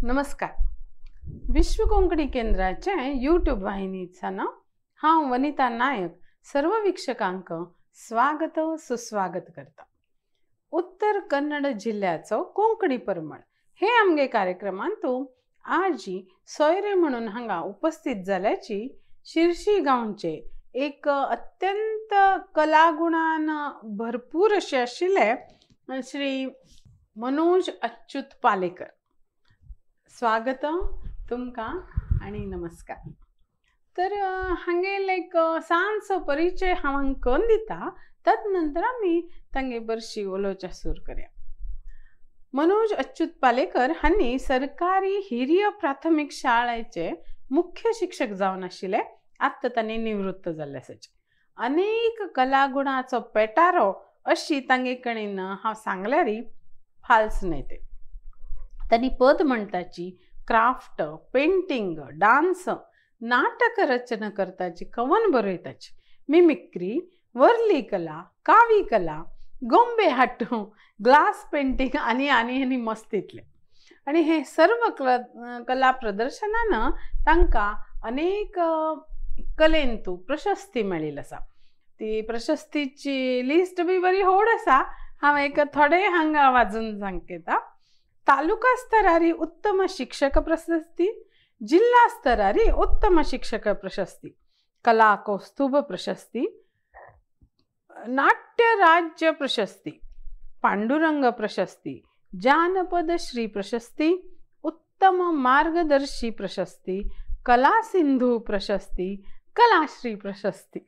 नमस्कार. विश्व कोंकणी केंद्राचे यूट्यूब वाहिनीचा नाव हांव वनिता नायक सर्व वीक्षकांक स्वागत सुस्वागत करता. उत्तर कन्नड जिल्ह्याचो कोंकणी परमळ हे आमगे कार्यक्रमांतू आजी सोयरे म्हणून हांगा उपस्थित जाल्याची शिरशी गांवचे एक अत्यंत कलागुणान भरपूर अशे आशिल्ले श्री मनोज अच्युत पालेकर. स्वागत तुमकां आनी नमस्कार. तर हांगेल एक ल्हानसो परिचय हांव हांगा करून दिता, तद नंतर आमी तांगे बरशी उलोवच्या सुरू करया. मनोज अच्युत पालेकर हांणी सरकारी हिरिय प्राथमीक शाळेचे मुख्य शिक्षक जावन आशिल्ले. आत्तां तांणी निवृत्त जाल्ले आसाचे. अनेक कलागुणाचो पेटारो अशी तांगे कडेन हांव सांगल्यारी फाल्स न्हय ते. तांणी पद म्हणटाची, क्राफ्ट, पेंटींग, डान्स, नाटक रचना करताची, कवन बरयताची, मिमिक्री, वर्ली कला, कावी कला, गोंबे हाटू, ग्लास पेंटींग आनी आनी आनी मस्त इतले. आनी हे सर्व कला प्रदर्शनान तांकां अनेक कलेंतू प्रशस्ती मेळिल्ली आसा. ती प्रशस्तीची लिस्ट बी बरी व्हड आसा. हांव एक थोडे हांगा वाजून सांगता. तालुका स्तरारी उत्तम शिक्षक प्रशस्ती, जिल्हा स्तरारी उत्तम शिक्षक प्रशस्ती, कला कौस्तुभ प्रशस्ती, नाट्य राज्य प्रशस्ती, पांडुरंग प्रशस्ती, जानपद श्री प्रशस्ती, उत्तम मार्गदर्शी प्रशस्ती, कला सिंधू प्रशस्ती, कलाश्री प्रशस्ती.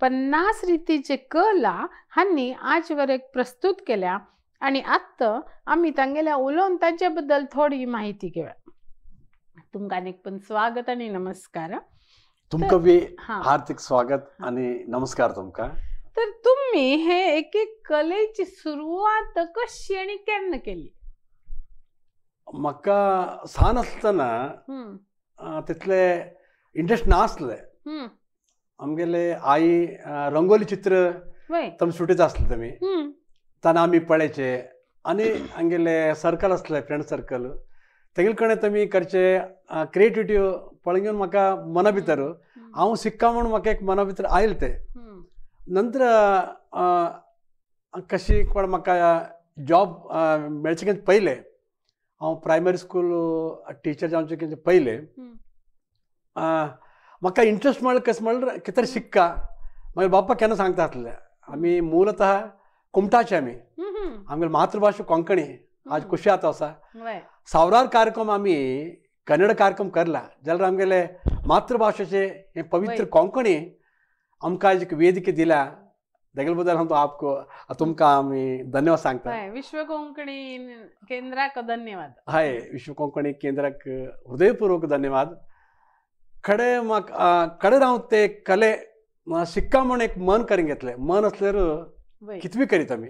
50 रितीचे कला हांणी आजवरेक प्रस्तुत केल्या आनी आत्तां आमी तांगेल्या उलोवन तांचे बद्दल थोडी माहिती घेवया. तुमकां आनीक पण स्वागत आनी नमस्कार. तुमकां बी हार्दिक स्वागत आनी नमस्कार तुमकां. तर तुम्ही हे एक एक कलेची सुरवात कशी आनी केन्ना केली? म्हाका सान आसतना तितले इंट्रस्ट नासले. आमगेले आई रंगोली चित्र तम सुटीच आसले तुमी ताना आमी पळयचे आनी आमगेले सर्कल आसले, फ्रेंड सर्कल, तेगेले कडेन तुमी करचे क्रिएटिविटी पळोवन म्हाका मना भितर हांव शिक्का म्हूण म्हाका एक मना भितर आयलें तें. नंतर कशी कोण म्हाका जॉब मेळचे पयलें हांव प्रायमरी स्कूल टिचर जावचे पयलें म्हाका इंट्रस्ट म्हळ्यार कशें म्हळ्यार कितें तरी शिक्का. मागीर बाप्पा केन्ना सांगता आसले, आमी मूलतः कुमटाचे, आमी आमगेली मातृभाशा कोंकणी. आज खुशी आतां आसा सावरार कार्यक्रम आमी कन्नड कार्यक्रम करला जाल्यार आमगेले मातृभाशेचे हे पवित्र कोंकणी आमकां एक वेदिके दिल्या, तेगेले बद्दल हांव आपको तुमकां आमी धन्यवाद सांगता. विश्व कोंकणी केंद्राक धन्यवाद. हय, विश्व कोंकणी केंद्राक हृदयपूर्वक धन्यवाद. खडे म्हाका कडेन हांव ते कले शिक्का म्हूण एक मन करून घेतलें. मन आसल्यार कितवी करीत आमी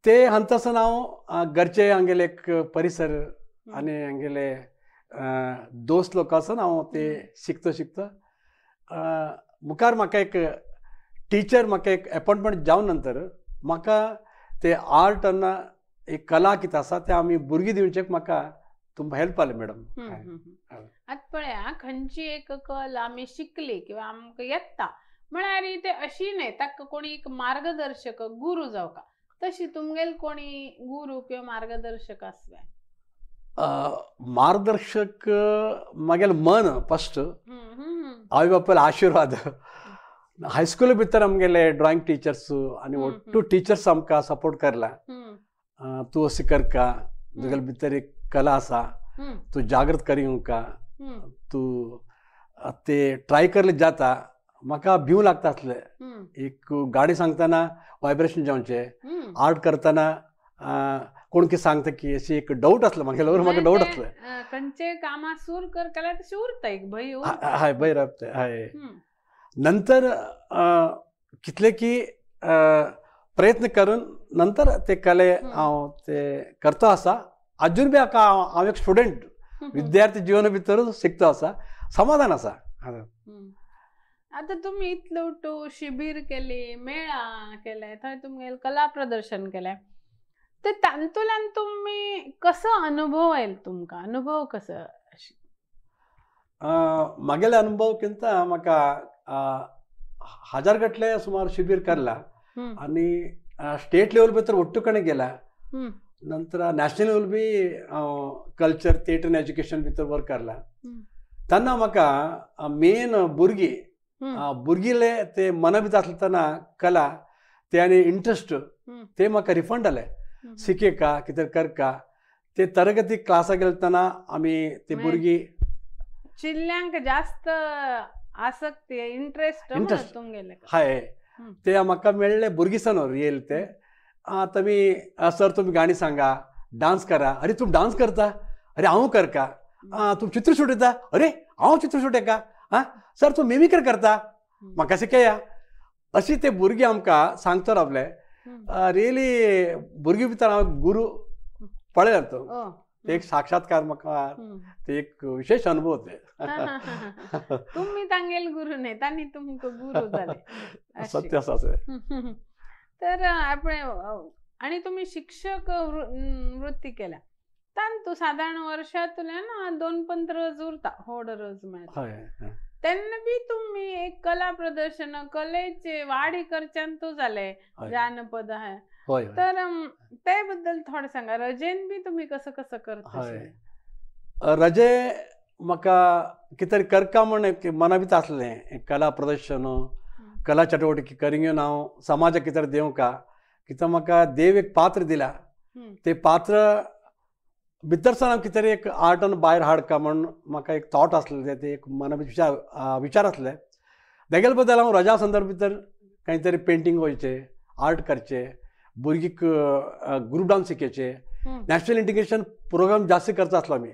ते. हांतसून हांव घरचे आमगेले एक परिसर आनी आमगेले दोस्त लोक आसून हांव ते शिकता शिकता मुखार म्हाका एक टिचर म्हाका एक एपॉयंटमेंट जावन नंतर म्हाका ते आर्ट आनी एक कला कितें आसा ते आमी भुरगीं दिवचेक म्हाका तुमकां हेल्प जालें मॅडम. आतां पळया, खंयची एक कला आमी शिकली किंवा आमकां येता म्हळ्यार ते अशी न्हय, ताका कोणी एक मार्गदर्शक गुरू जावका, तशी तुमगेल कोणी गुरू किंवा मार्गदर्शक आसले? मार्गदर्शक म्हागेलें मन फस्ट, आवय बापायलो आशिर्वाद. हायस्कुला भितर आमगेले ड्रॉइंग टिचर्स आनी ಒಟ್ಟು टिचर्स आमकां सपोर्ट करला. तूं अशें करका, तुगेले भितर एक कला आसा, तूं जागृत करी का, तूं ते ट्राय करले जाता. म्हाका भीव लागता आसलें. एक गाडी सांगतना वायब्रेशन जावचें, आर्ट करतना कोण कितें सांगता की अशी एक डावट आसलो म्हागेले, म्हाका डावट आसलें. खंयचे कामां सूर कर केल्यार तशें उरता एक भंय. हय, भंय रावता. हय. नंतर कितले की प्रयत्न करून नंतर ते कले हांव ते करता आसा. अजून बी हाका हांव एक स्टुडंट, विद्यार्थी जिवन भितर शिकता आसा, समाधान आसा. आतां तुमी इतलो टू शिबीर केली, मेळा केले, थंय तुमगेले कला प्रदर्शन केलें, तर तांतूल्यान तुमी कसो अनुभव आयल तुमकां, अनुभव कसो? मागेले अनुभवकिंत म्हाका 1000 गटले सुमार शिबीर करला आनी स्टेट लेवल भितर ಒಟ್ಟು कडेन गेला. नंतर नॅशनल लेवल बी कल्चर थिएटर आनी एज्युकेशन भितर वर्क करला. तेन्ना म्हाका मेन भुरगीं भुरगीले ते मना भितर आसले तेन्ना कला ते आनी इंट्रस्ट ते म्हाका रिफंड जाले. शिकेका कितें करका ते तरगती क्लासाक गेले तेन्ना आमी ते भुरगीं चिल्ल्यांक जास्त आसक्ती इंट्रस्ट तुमगेले हय ते म्हाका मेळ्ळे भुरगीं न्हू रियल ते. तुमी सर तुमी गाणी सांगा, डांस करा, अरे तूं डांस करता, अरे हांव करका, तूं चित्र शूट येता, अरे हांव चित्र शूट येका, आं सर तूं मिमिक्री करता म्हाका शिकया, अशी ते भुरगीं आमकां सांगता रावले. रियली भुरगीं भितर हांव गुरू पळयला तो एक साक्षात्कार म्हाका ते एक विशेष अनुभव ते. तुम्ही तांगेल गुरु न्ही, तांणी तुमकां गुरु जाले. सत्य आसा. तर આપણે आणि तुम्ही शिक्षक वृत्ती केल्या तांतू साधारण वर्षांतल्यान 2-5 रज उरता, होड रज मेळटा. तेन्ना बी तुम्ही एक कला प्रदर्शन कलेचे वाडी करच्यान तू जाले जानपद आहे, तर ते बद्दल थोडे सांगा. रजेन बी तुम्ही कसं कसं करता? रजे म्हाका कितें करका म्हण मना भितर आसलें कला प्रदर्शन कला चटुवटिके करिंग हांव समाजाक कितें दिवंका कित्याक म्हाका देव एक पात्र दिला ते पात्र भितर सावन हांव कितें एक आर्टान भायर हाडका म्हण म्हाका एक थॉट आसलें, ते एक मना विचार विचार आसले. तेगेले बद्दल हांव रजा संदर्भ भितर कांय तरी पेंटींग वयचें, आर्ट करचें, भुरगींक ग्रूप डांस शिकयचे, नॅशनल इंटिग्रेशन प्रोग्राम जास्त करता आसलो आमी.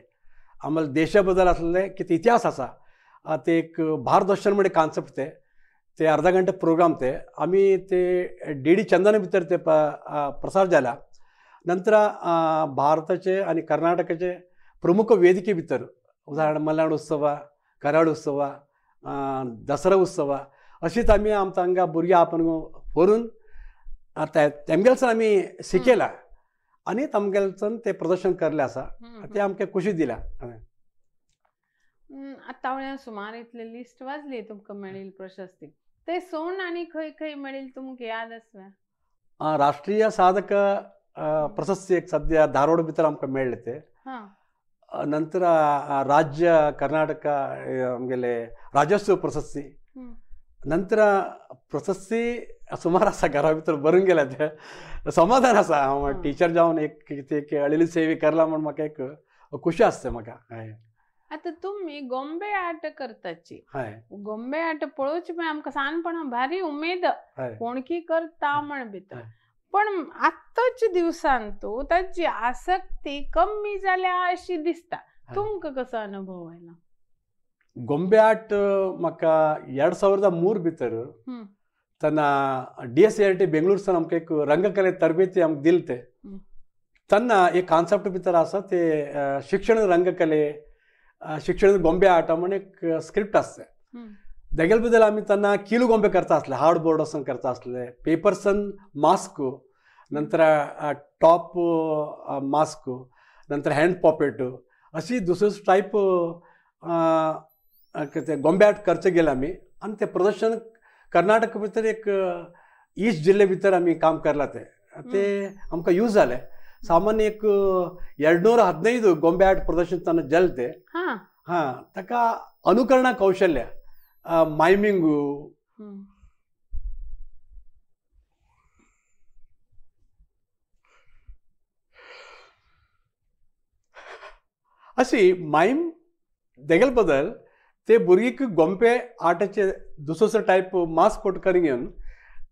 आम्हाला देशा बद्दल आसलें कितें इतिहास आसा ते एक भारत दर्शन म्हण कॉन्सेप्ट ते ते अर्धा घंटे प्रोग्राम ते आमी ते डी डी चंदन भितर ते प्रसार जाला. नंतर भारताचे आनी कर्नाटकाचे प्रमुख वेदिके भितर उदाहरण मलनाड उत्सव, कराड उत्सव, दसरा उत्सव अशीच आमी आमकां हांगा भुरगीं आपण व्हरून तेमगेलसान आमी शिकयला आनी तामगेलसान ते प्रदर्शन करले आसा, ते आमकां खुशी दिल्या. आतां सुमार इतले लिस्ट वाजली तुमकां मेळिल्ली प्रशस्ती, ते सोड आनी खंय खंय मेळिल्ली तुमकां याद आसा? राष्ट्रीय साधक प्रशस्ती एक सद्या धारवाड भितर आमकां मेळ्ळे ते. नंतर राज्य कर्नाटक आमगेले राज्योत्सव प्रशस्ती, नंतर प्रशस्ती सुमार आसा घरा भितर भरून गेल्या ते समाधान आसा. हांव टिचर जावन एक कितें अळिली सेवे करला म्हण म्हाका एक खुशी आसता म्हाका. आतां तुमी गोंबे आर्ट करताची, गोंबे आर्ट पळोवची पळय आमकां ल्हानपणा भारी उमेद कोणकी करता म्हण भितर, पण आतांच्या दिवसान तूं ताची आसक्ती कमी जाल्या अशी दिसता. तुमकां कसो अनुभव आयला? ಗೊಂಬೆ ಆರ್ಟ್ म्हाका 2003 भितर तेन्ना D S C R T Bengaluru सान आमकां एक रंगकले तरबेती आमकां दिले ते. तेन्ना एक कॉन्सेप्ट भितर आसा ते शिक्षण रंगकले शिक्षण ಗೊಂಬೆ आर्ट म्हण एक स्क्रिप्ट आसता. तेगेले बद्दल आमी तेन्ना किलो ಗೊಂಬೆ करता आसले, हार्ड बोर्डासन करता आसले, पेपर्सन मास्क, नंतर टॉप मास्क, नंतर हँड पॉपेट अशी दुसरे टायप ते ಗೊಂಬೆ आर्ट करचे गेले आमी. आनी ते प्रदर्शन कर्नाटक भितर एक ईस्ट जिल्ले भितर आमी काम करला ते ते आमकां यूज जालें. सामान्य एक 215 ಗೊಂಬೆ आर्ट प्रदर्शन तेन्ना जालें ते. हां, ताका अनुकरणा कौशल्य, मायमिंग, अशी मायम तेगेले बद्दल ते भुरगींक गोंपे आर्टाचे दुसरो दुसरो टायप मास्क कोट करून घेवन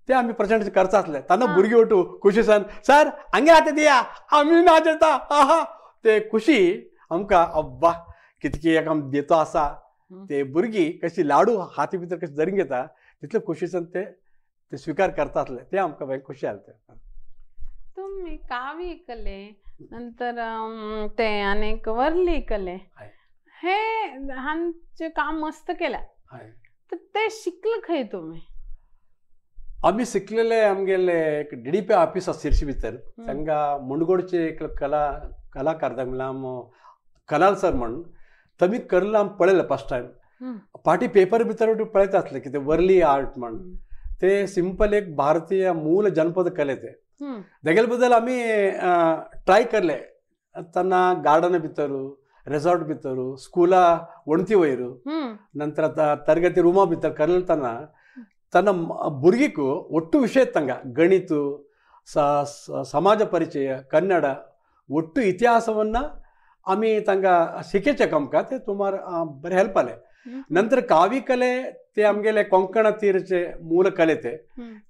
ते आमी प्रेजेंट करता आसले. तेन्ना भुरगीं ओटू खुशी सान सर हांगे आतां दिया आमी नाचता आहा, ते खुशी आमकां अब्बा कितकी एक आम देतो आसा. ते भुरगीं कशी लाडू हाती भितर कशी धरून घेता तितले खुशीसान ते ते स्विकार करता आसले, ते आमकां भंय खुशी जालें. तुमी कावी कले नंतर ते आनीक वर्ली कले हे हांचे काम मस्त केला, तर ते शिकले खंय तुमी? आमी शिकलेले आमगेले एक डी डी पी ऑफिस आसा शिरशी भितर, तांकां मुंडगोडचे एक कलाकार तांकां कलाल सर म्हण तमी करला आमी पळयलें फर्स्ट टायम. पाटी पेपर भितर पळयता आसले की ते वर्ली आर्ट म्हण, ते सिंपल एक भारतीय मूल जनपद कले ते तेगेले बद्दल आमी ट्राय करले तेन्ना गार्डन भितर, रिसॉर्ट भितर, स्कुला वणती वयर, नंतर तरगती रुमा भितर करले तेन्ना तेन्ना भुरगीक ಒಟ್ಟು ವಿಷಯ ತಂಗ ಗಣಿತ, ಸಮಾಜ ಪರಿಚಯ, ಕನ್ನಡ ಒಟ್ಟು ಇತಿಹಾಸವನ್ನು आमी तांकां शिकेचे आमकां ते तुमार बरें हेल्प जालें. नंतर कावी कले ते आमगेले कोंकणा तीरचे मूल कले ते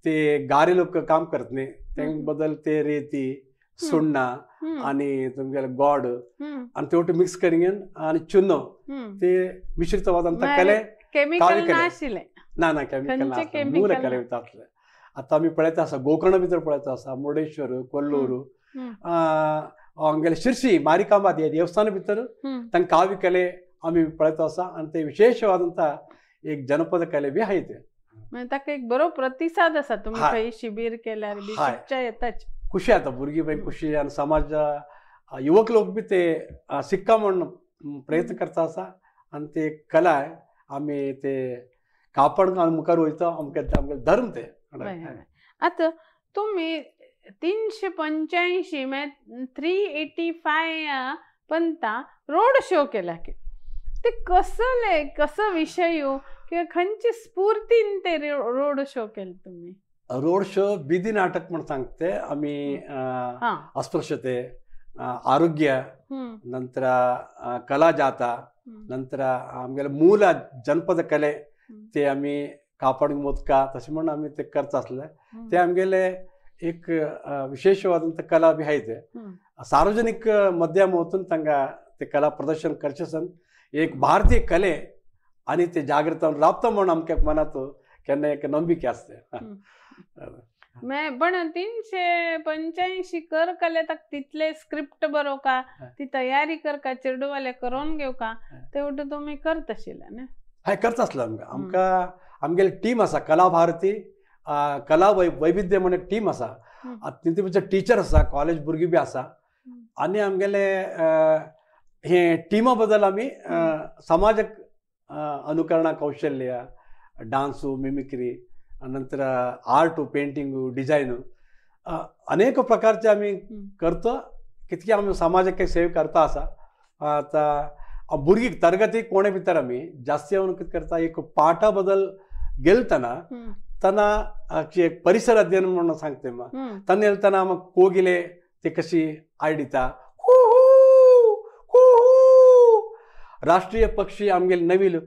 ते गारे लोक काम करत न्ही तेंक बदल ते रेती सुण्णा आनी तुमगेले गोड आनी ते मिक्स करून आनी चुनो ते मिश्रितवाद आमकां कले केमिकल नाशिल्लें ना ना केमिकल ना मूल कले आसले. आतां आमी पळयता आसा गोकर्ण भितर पळयता आसा, मुर्डेश्वर, कोल्लूर, आमगेले शिरसी मारिकांबा देवस्थान भितर तांकां कावी कले आमी पळयता आसा आनी ते विशेशवाद एक जनपद कले बी आहाय ते ताका एक बरो प्रतिसाद आसा. तुमी खंय शिबीर केल्यार बी शिकच्या येताच खुशी जाता भुरगीं बी खुशी आनी समाज युवक लोक बी ते शिक्का म्हण प्रयत्न करता आसा आनी ते कला आमी ते कापड मुखार वयता आमकां आमगे धर्म ते. आतां तुमी 385 म्हळ्यार 385 पंता रोड शो केला की ते कसले कसो विशय किंवा खंयची स्फूर्तीन ते रोड शो केले तुमी? रोड शो बिदी नाटक म्हण सांगते आमी अस्पृश्यते, आरोग्य, नंतर कला जाता, नंतर आमगेले मूल जनपद कले ते आमी कापड मोदका तशें म्हण आमी ते करता आसले. ते आमगेले एक विशेशवाद कला बी आहाय ते सार्वजनिक माध्यम वचून तांकां ते कला प्रदर्शन करचें सन एक भारतीय कले आनी ते जागृत राबता म्हण आमकां मनांत केन्ना एक नंबिके आसते. पण 385 कर कले तक तितले स्क्रिप्ट बरोवका, ती तयारी करका, चेडूवाले करोवन घेवका तेवटो तुमी करत आशिल्ले न्ही? हय करता आसलो आमकां. आमकां आमगेली टीम आसा कला भारती कला वैविध्य म्हण एक टीम आसा, तितून भितर टिचर आसा, कॉलेज भुरगीं बी आसा आनी आमगेले हे टिमा बद्दल आमी समाजाक अनुकरणा कौशल्य, डांसू, मिमिक्री, नंतर आर्ट, पेंटिंग, डिझायन अनेक प्रकारचे आमी करता कितके आमी समाजाक सेवा करता आसा. आतां भुरगीं तरगती कोणे भितर आमी जास्ती येवन कितें करता एक पाठा बद्दल गेलतना तेन्ना एक परिसर अध्ययन म्हणून सांगते मा तेन्ना येतना आमकां कोगिले ते कशी आयडिता कुहू कुहू, राष्ट्रीय पक्षी आमगेले नवील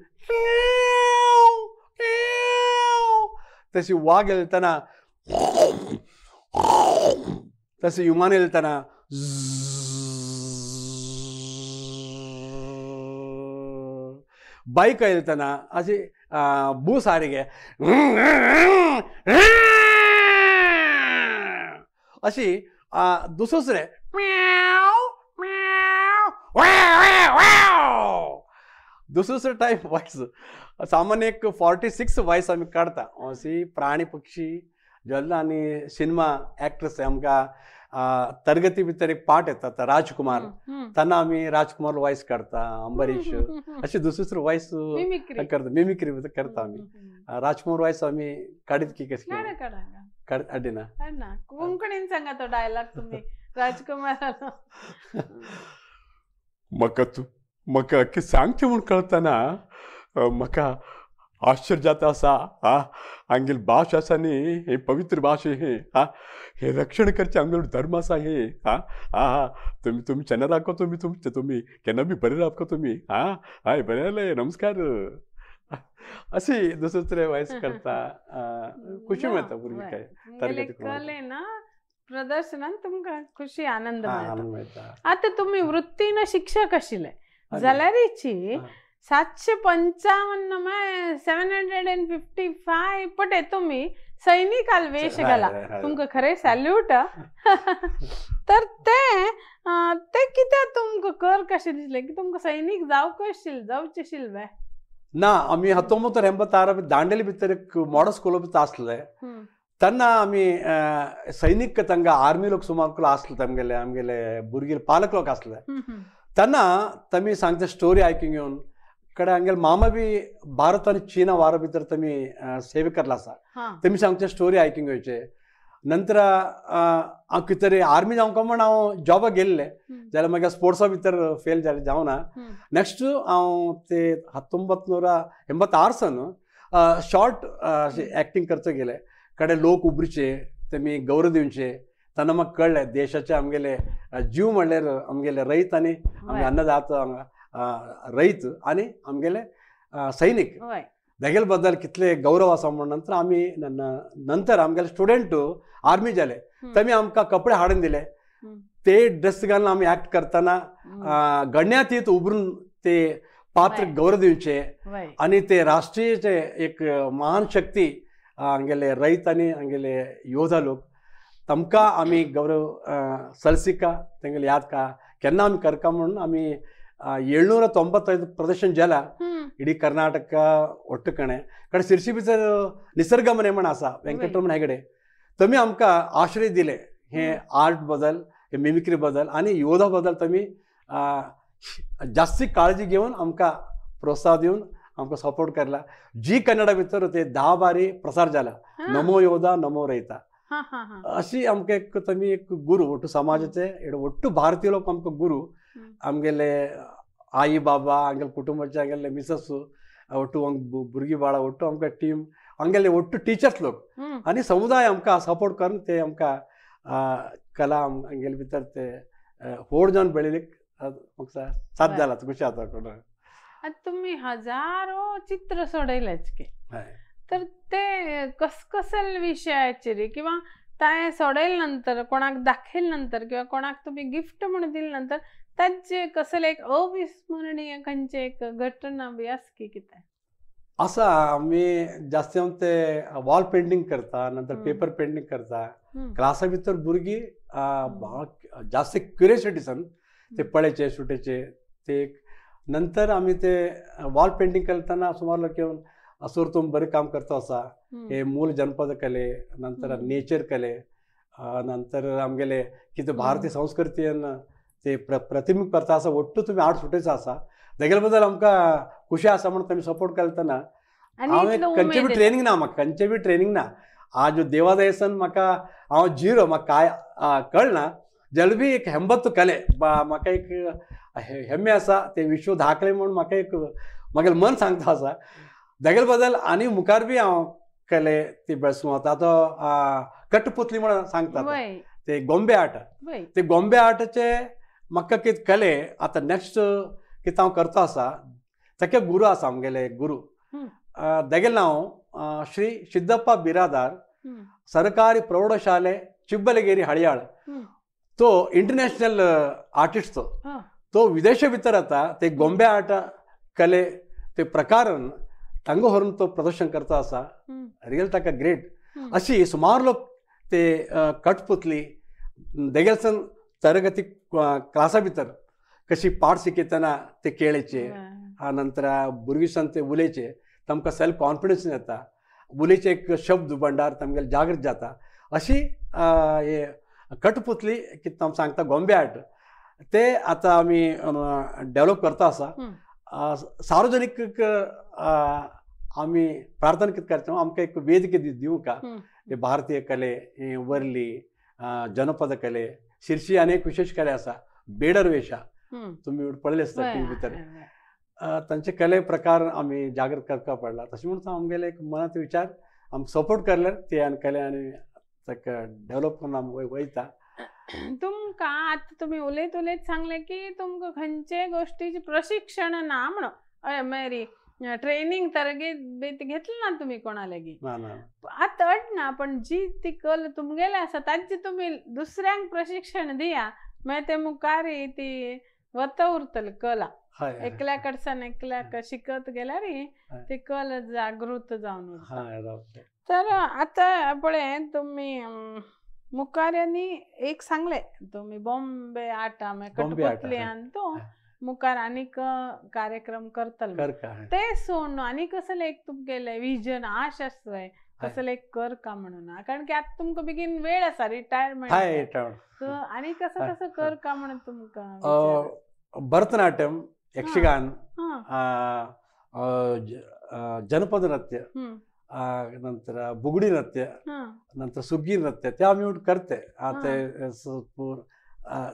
तशी वाग येतना तशी विमान येतना बाईक येतना अशी भू सारके अशी दुसरे दुसरे टायप वॉयस सामान्य एक 46 वॉयस आमी काडता अशी प्राणी पक्षी जेन्ना आनी सिनेमा एक्ट्रेस आमकां तरगती भितर एक पार्ट येता राजकुमार तेन्ना आमी राजकुमार वॉयस काडता, अंबरीश अशे दुसरे वॉयस करता, मिमिक्री करता आमी. राजकुमार वॉयस आमी काडीत की कशी काडिना कोंकणीन सांगा तो डायलॉग तुमी राजकुमारालो. म्हाका तूं म्हाका की सांगचें म्हूण कळतना म्हाका आश्चर्य जाता आसा. आ आमगेली भाश आसा न्ही, हे पवित्र भाश हे, आ हे रक्षण करचें आमगेलो धर्म आसा हे. आ आ तुमी तुमी चेन्ना राखो, तुमी तुमचे तुमी केन्ना बी बरें राखो तुमी. आ हय बरें जालें, नमस्कार. अशी दुसरे वॉयस करता खुशी मेळटा भुरगीं काय कले ना प्रदर्शनान तुमकां खुशी आनंद मेळटा. आतां तुमी वृत्तीन शिक्षक आशिल्ले जाल्यारीची 755 755 पटे तुमी सैनिकाल वेश घाला, तुमकां खरें सॅल्यूट. तर ते ते कित्याक तुमकां कर कशें दिसलें की तुमकां सैनीक जावंक आशिल्लें जावचें आशिल्लें? ना आमी हतोमतो हेंबतार दांडेली भितर एक मॉडल स्कूल भितर आसले तेन्ना आमी सैनीक तांकां आर्मी लोक सुमार आसले तामगेले आमगेले भुरगे पालक लोक आसले तेन्ना तमी सांगता स्टोरी आयकून घेवन कडे आमगेले मामा बी भारत आनी चीना वारा भितर तमी सेवे करला आसा तमी सांगचे स्टोरी आयकून घेवचे. नंतर हांव कितें तरी आर्मी जावंक म्हण हांव जॉबाक गेल्ले जाल्यार मागीर स्पोर्ट्सा भितर फेल जालें जावना. नेक्स्ट हांव ते 1986 सन शॉर्ट एक्टींग करचो गेले कडे लोक उबरीचे तेमी गौरव दिवचे तेन्ना म्हाका कळ्ळें देशाचे आमगेले जीव म्हणल्यार आमगेले रयत आनी आमगे अन्नदात रयत आनी आमगेले सैनीक तेगेले बद्दल कितले गौरव आसा म्हण. नंतर आमी नंतर आमगेले स्टुडंट आर्मी जाले तेमी आमकां कपडे हाडून दिले ते ड्रेस घालून आमी एक्ट करतना गण्यातीत उबरून ते पात्र गौरव दिवचे आनी ते राष्ट्रीयचे एक महान शक्ती आमगेले रयत आनी आमगेले योधा लोक तांकां आमी गौरव सलसिका तेंगेले याद का केन्ना आमी करका म्हणून आमी 795 प्रदर्शन जाला इडीं कर्नाटक ಒಟ್ಟು ಕಣೆ ಕಡೆ ಶಿರ್ಸಿ भितर निसर्गमने म्हण आसा वेंकटरमण हेगडे तमी आमकां आश्रय दिले हे आर्ट बदल हे मिमिक्री बदल आनी योधा बदल तमी जास्ती काळजी घेवन आमकां प्रोत्साह दिवन आमकां सपोर्ट करला. जी कन्नडा भितर ते 10 बारी प्रसार जाला नमो योधा नमो रयता अशी आमकां एक तमी एक गुरू ಒಟ್ಟು समाजाचे ಒಟ್ಟು भारतीय लोक आमकां गुरू आमगेले आई बाबा आमगेले कुटुंबाचे आमगेले मिसस ಒಟ್ಟು भुरगीं बाळां ಒಟ್ಟು आमकां टीम आमगेले ಒಟ್ಟು टिचर्स लोक आनी समुदाय आमकां सपोर्ट करून ते आमकां कला आमगेले भितर ते व्हड जावन बेळिल्ली म्हाका साध्य जाला खुशी जाता. आतां तुमी हजारो चित्र सोडयलेच की तर ते कसकसल विशयाचेर किंवा ते सोडयले नंतर कोणाक दाखयले नंतर किंवा कोणाक तुमी गिफ्ट म्हूण दिले नंतर ताचे कसले एक अविस्मरणीय खंयचे एक घटना बी आसा की कितें आसा? आमी जास्त ते वॉल पेंटींग करता नंतर पेपर पेंटींग करता. क्लासा भितर भुरगीं जास्त क्युरियोसिटीसान ते पळयचे सुटेचे ते नंतर आमी ते वॉल पेंटींग करतना सुमार लोक येवन असोर तुमी बरें काम करता आसा हे मूल जनपद कले नंतर नेचर कले नंतर आमगेले कितें भारतीय संस्कृतीन ते प्रतिबिंब करता आसा ಒಟ್ಟು तुमी आर्ट सुटेचो आसा तेगेले बद्दल आमकां खुशी आसा म्हण तुमी सपोर्ट करतना हांवें खंयचें बी ट्रेनींग ना म्हाका खंयचें बी ट्रेनींग ना. आज देवादयेसान म्हाका हांव झिरो म्हाका कांय कळना जाल्यार बी एक हेंबत कले म्हाका एक हेम्मे आसा ते विश्व दाखले म्हूण म्हाका एक म्हागेलें मन सांगता आसा तेगेले बद्दल आनी मुखार बी हांव कले ती बेळसूं वता. आतां कटपुतली म्हण सांगता ते गोंबे आर्ट ते गोंबे आर्टाचे म्हाका कितें कले आतां नेक्स्ट कितें हांव करता आसा ताके गुरू आसा आमगेले गुरू तेगेलें नांव श्री सिद्धप्पा बिरादार सरकारी प्रौढशाले चिब्बलगेरी हळयाळ. तो इंटरनॅशनल आर्टिस्ट तो विदेशा भितर आतां ते गोंबे आर्ट कले ते प्रकारन तांगा व्हरून तो प्रदर्शन करता आसा रियल ताका ग्रेट. अशी सुमार लोक ते कठपुतली देगेलसन तरगती क्लासा भितर कशी पाठ शिकयतना ते केळेचे नंतर भुरगीं ते उलयचे तांकां सेल्फ कॉन्फिडन्स येता उलयचे एक शब्द भंडार तांगेले जागृत जाता. अशी हे कठपुतली कितें हांव सांगता गोंबे आर्ट ते आतां आमी डेवलप करता आसा. सार्वजनीक आमी प्रार्थना कितें करता आमकां एक वेदिके दिवंका हे भारतीय कले हे वर्ली जनपद कले शिर्शी आनी एक विशेष कले आसा बेडर वेशा तुमी पळयले आसता टीव्ही भितर तांचे कले प्रकार आमी जागृत करपाक पडला. तशें म्हणून आमगेले एक मनांत विचार आमकां सपोर्ट करल्यार ते आनी कले आनी ताका डेवलप करून आमी वयता. तुमकां आतां तुमी उलयत उलयत सांगलें की तुमकां खंयचे गोश्टीचें प्रशिक्षण ना म्हणून मागीर ट्रेनींग तरगेत बी घेतलें ना तुमी कोणा लागीं आतां अडना पण जी ती कला तुमगेले आसा ताची तुमी दुसऱ्यांक प्रशिक्षण दिया मागीर ते मुखार ती वता उरतली कला एकल्या कडच्यान एकल्याक शिकत गेल्यार ती कला जागृत जावन उरता. तर आतां पळय तुमी मुखार एक सांगले तुमी बॉम्बे आर्टा कठपुतली आनी तो मुखार आनीक कार्यक्रम करतले ते सोडून आनी कसले एक तुमगेले विजन आश आसतले कसले कर का म्हणून, कारण की आता तुमकां बेगीन वेळ आसा रिटायरमेंट, आनी कसं कसं कर का म्हणून तुमकां? भरतनाट्यम, यक्षगान, जनपद नृत्य, नंतर बुगडी नृत्य, नंतर सुग्गी नृत्य ते आमी करते.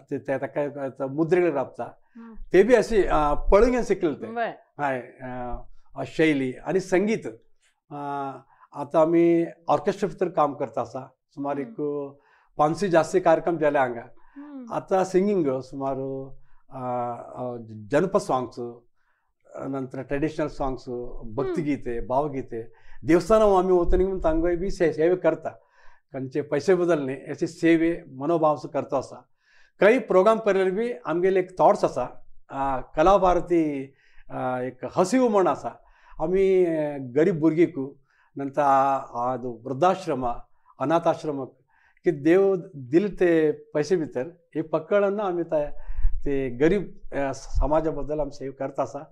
ते ताका मुद्रेकडे राबता ते बी अशी पळोवन शिकले ते हय शैली. आनी संगीत आतां आमी ऑर्केस्ट्रा भितर काम करता आसा, सुमार एक 500 जास्ती कार्यक्रम जाले हांगा. आतां सिंगींग सुमार जनपद सॉंग्स, नंतर ट्रेडिशनल सॉंग्स, भक्तिगीते, भावगीते, देवस्थान आमी वतनी म्हणून तांगय बी सेवे करता, खंयचे पयशे बदल न्ही अशी सेवे मनोभाव करता आसा. काही प्रोग्राम केल्यार बी आमगेले एक थॉट्स आसा. कला भारती एक हसीव म्हण आसा, आमी गरीब भुरगीक नंतर वृद्धाश्रम, अनाथ आश्रम की देव दिले ते पैसे भितर हे पकडना आमी ते गरीब समाजा बद्दल आमी सेव करता आसा.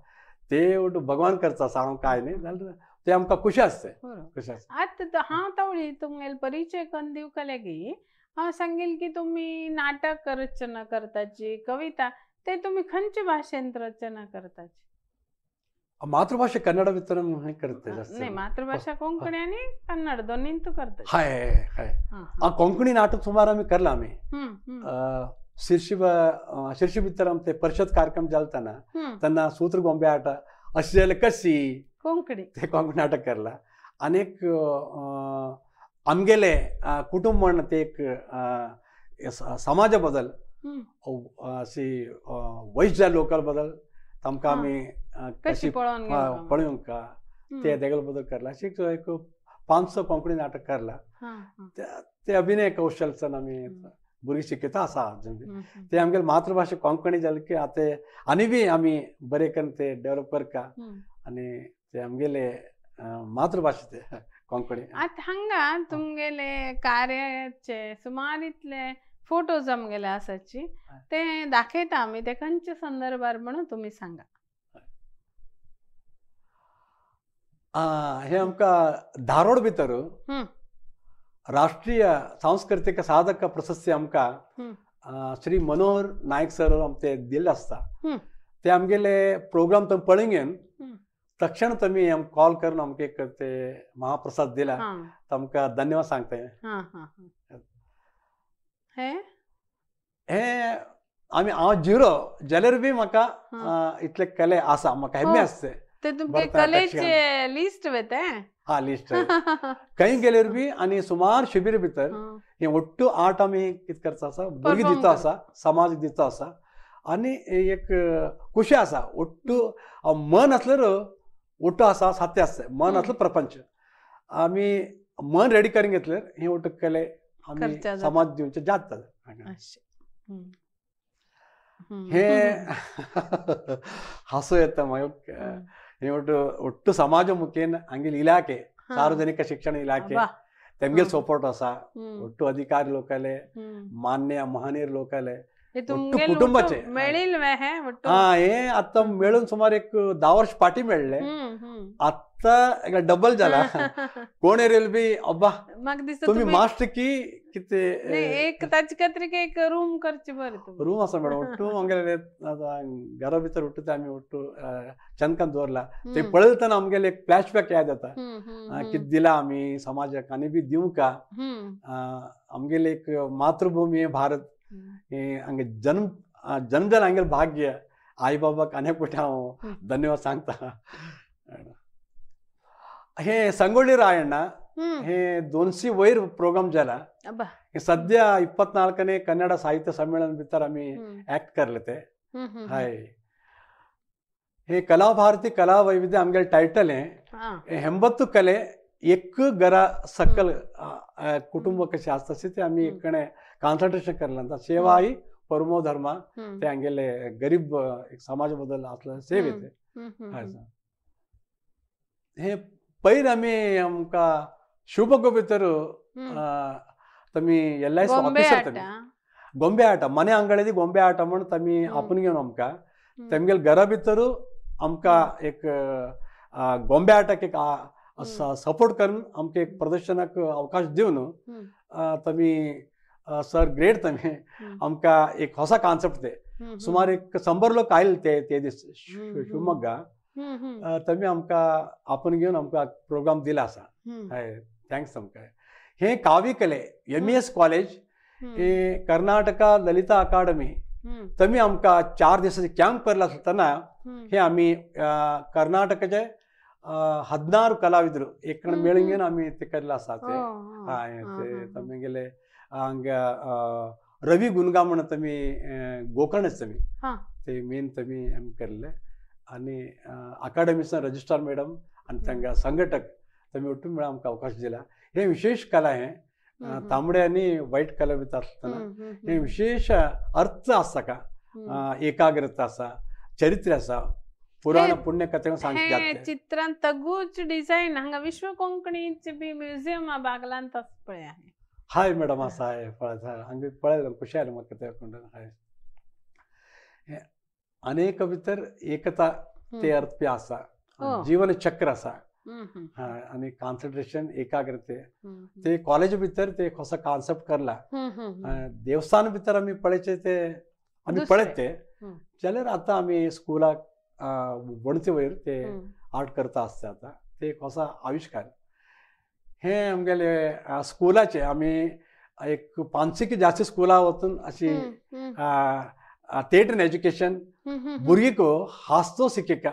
ते भगवान करता आसा, हांव काय न्ही जाल्यार ते आमकां खुशी आसता, खुशी आसता. आतां हांव तावळी तुमगेले परिचय करून दिवका लागी हांव सांगील की तुमी नाटक रचना करताची, कविता, ते तुमी खंयचे भाशेंत रचना करताची? मातृभाषा कन्नड भितर करते. नाही, मातृभाषा कोंकणी आनी कन्नड दोन्हींतू करता. हय हय, कोंकणी नाटक सुमार आमी करला. आमी शिर्शी भितर आमचे परिषद कार्यक्रम जालताना तेन्ना सूत्र गोंबे आटा अशी जाल्यार कशी कोंकणी ते कोंकणी नाटक करला. आनी एक आमगेले कुटुंब म्हण ते एक समाजा बद्दल अशी वयस जाल्ले लोकां बद्दल तांकां आमी कशी पळोवंक ते तेगेले बद्दल करला. अशें एक 500 कोंकणी नाटक करला. ते अभिनय कौशलच्यान आमी भुरगीं शिकयता आसा. ते आमगेले मातृभाशा कोंकणी जाले की आतां आनी बी आमी बरें करून ते डेवलप करता आनी ते आमगेले मातृभाशा ते कोंकणी. आतां हांगा तुमगेले कार्याचे सुमार इतले फोटोज आमगेले आसाची ते दाखयता आमी, ते खंयच्या संदर्भार म्हणून तुमी सांगा. हे आमकां धारवाड भितर राष्ट्रीय सांस्कृतिक साधक प्रशस्ती आमकां श्री मनोहर नायक सर आमचे दिल्ले आसता. ते आमगेले प्रोग्राम तुमी पळोवन घेवन तक्षण तुमी आमकां कॉल करून आमकां एक ते महाप्रसाद दिला, तांकां धन्यवाद सांगता. हे आमी हांव झिरो जाल्यार बी म्हाका इतले कले आसा, म्हाका हेम्मे आसता. ते तुमगे कलेचे लिस्ट वेते? हा लिस्ट खंय गेल्यार बी आनी सुमार शिबीर भितर हे ಒಟ್ಟು आर्ट आमी कितें करता आसा, भुरगीं दिता आसा, समाज दिता आसा आनी एक खुशी आसा. ಒಟ್ಟು मन आसल्यार ಒಟ್ಟು आसा, सात्य आसता. मन आसल्यार प्रपंच. आमी मन रेडी करून घेतल्यार हे ಒಟ್ಟು कले आमी समाज दिवचे जाता. हे हासो येता मागीर. हे ಒಟ್ಟು ಒಟ್ಟು ಸಮಾಜ ಮುಖೇನ हांगेले ಇಲಾಖೆ, ಸಾರ್ವಜನಿಕ ಶಿಕ್ಷಣ ಇಲಾಖೆ तेमगेले सपोर्ट आसा. ಒಟ್ಟು ಅಧಿಕಾರಿ लोकाले, मान्य महानीर लोकाले, कुटुंबाचे हा हे आतां मेळून सुमार एक 10 वर्ष फाटीं मेळ्ळे, आतां डबल जाला. कोण येयल बी अब्बा तुमी मास्टर की कितें एक ताचे खातीर एक रूम करचे बरें. रूम आसा मॅडम, ಒಟ್ಟು आमगेले घरा भितर ಒಟ್ಟು ते आमी ಒಟ್ಟು चंदकान दवरला. ते पळयतना आमगेले एक फ्लॅशबॅक याद जाता, कितें दिला आमी समाजाक आनी बी दिवंका. आमगेले एक मातृभूमी भारत, हांगे जन्म जन्म जाला हांगेले भाग्य. आई बाबाक आनी कुठे हांव धन्यवाद सांगता. हे संಗೊಳ್ಳಿ ರಾಯಣ್ಣ हे 200 वयर प्रोग्राम जाला. सद्या 24ನೇ कन्नड साहित्य सम्मेलन भितर आमी ऍक्ट करले ते. हय, हे कला भारती कला वैविध्य आमगेले टायटल हे 80 कले एक घरा सकल कुटुंब कशें आसता ते आमी एक कडेन कॉन्सन्ट्रेशन करला. सेवा ही परमो धर्म, ते हांगेले गरीब एक समाज बद्दल आसले सेवे ते. हे पयर आमी आमकां शिवमोग्गा भितर तुमी LIC officer तुमी ಗೊಂಬೆ ಆಟ ಮನೆ ಅಂಗಳದಿ ಗೊಂಬೆ ಆಟ म्हण तुमी आपून घेवन आमकां तेमगेले घरा भितर आमकां एक ಗೊಂಬೆ आटाक एक सपोर्ट करून आमकां एक प्रदर्शनाक अवकाश दिवन तमी सर ग्रेट तमी आमकां एक होसा कॉन्सेप्ट ते सुमार एक 100 लोक आयले ते ते दीस शिवमोग्गा तमी आमकां आपोवन घेवन आमकां प्रोग्राम दिला आसा. हय, thanks आमकां. हे कावी कले MES college हे कर्नाटका ललिता अकादमी तमी आमकां 4 दिसाचे कॅम्प करला आसतना हे आमी कर्नाटकाचे 16 कलाविದರು एक कडेन मेळून घेवन आमी ते केल्ले आसा. ते हय ते तमी गेले हांगा रवी गुनगा म्हण तमी गोकर्णच तमी ते मेन तमी आमी केल्ले आनी अकादमीचा रजिस्ट्रार मॅडम आनी तांकां संघटक तमी ಒಟ್ಟು मेळून आमकां अवकाश दिला. हे विशेष कला हे तांबडे आनी व्हायट कलर भितर आसतना हे विशेष अर्थ आसा का एकाग्रता आसा, चरित्र आसा, पुराण पुण्य कथे सांगतात. चित्रांत तगूच डिझायन हांगा विश्व कोंकणीचे बी म्युझियम बागलांत पळय आहे. हाय मॅडम आसा हय पळय हांगा पळय खुशी आयलें म्हाका ते हय. अनेक भितर एकता ते अर्थ बी आसा, जीवन चक्र आसा आनी कॉन्सन्ट्रेशन एकाग्रते ते कॉलेज भितर ते कसो कॉन्सेप्ट करला. देवस्थान भितर आमी पळयचे ते आमी पळयत ते जाल्यार आतां आमी स्कुलाक वणती वयर ते आर्ट करता आसता आतां ते एक असो आविश्कार. हे आमगेले स्कुलाचे आमी एक 500 की जास्त स्कुलां वचून अशी थिएटर एज्युकेशन भुरगीं हासतो शिकयता,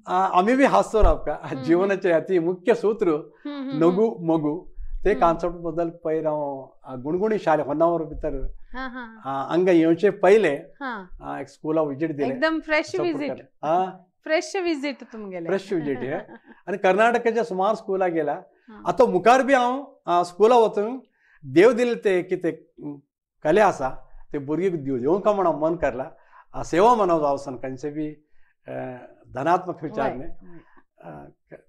आमी बी हासतो रावका. जिवनाचे अति मुख्य सूत्र नगु मगु ते कॉन्सेप्ट बद्दल पयर हांव गुणगुणी शाळे होन्नावर भितर हांगा येवचे पयले एक स्कुला विजीट दिले. एकदम फ्रेश विजीट, फ्रेश विजीट तुमगेले, फ्रेश विजीट हे. आनी कर्नाटकाच्या सुमार स्कुला गेला. आतां मुखार बी हांव स्कुला वचून देव दिले ते कितें कले आसा ते भुरगीं दिवंक म्हण हांव मन करला. सेवा मनोभाव वचून खंयचे बी धनात्मक विचार न्ही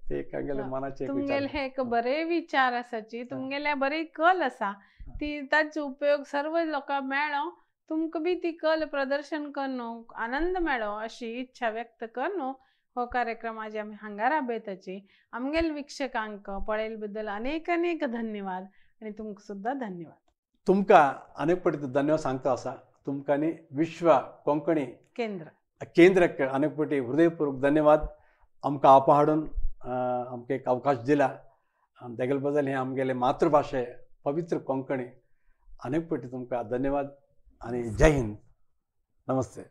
ते हांगेले मनाचे तुमगेले हे एक बरे विचार आसाची, तुमगेले बरी कल आसा ती ताचो उपयोग सर्व लोकांक मेळो, तुमकां बी ती कल प्रदर्शन करून आनंद मेळो अशी इच्छा व्यक्त करून हो कार्यक्रम आज आमी हांगा राबयताची. आमगेले वीक्षकांक पळयले बद्दल अनेक अनेक धन्यवाद आनी तुमकां सुद्दां धन्यवाद. तुमकां अनेक पटी धन्यवाद सांगता आसा. तुमकां आनी विश्व कोंकणी केंद्रक अनेक पटी हृदयपूर्वक धन्यवाद. आमकां आपा हाडून आमकां एक अवकाश दिला तेगेले बद्दल हे आमगेले मातृभाशे पवित्र कोंकणी अनेक पटी तुमकां धन्यवाद आनी जय हिंद. नमस्ते.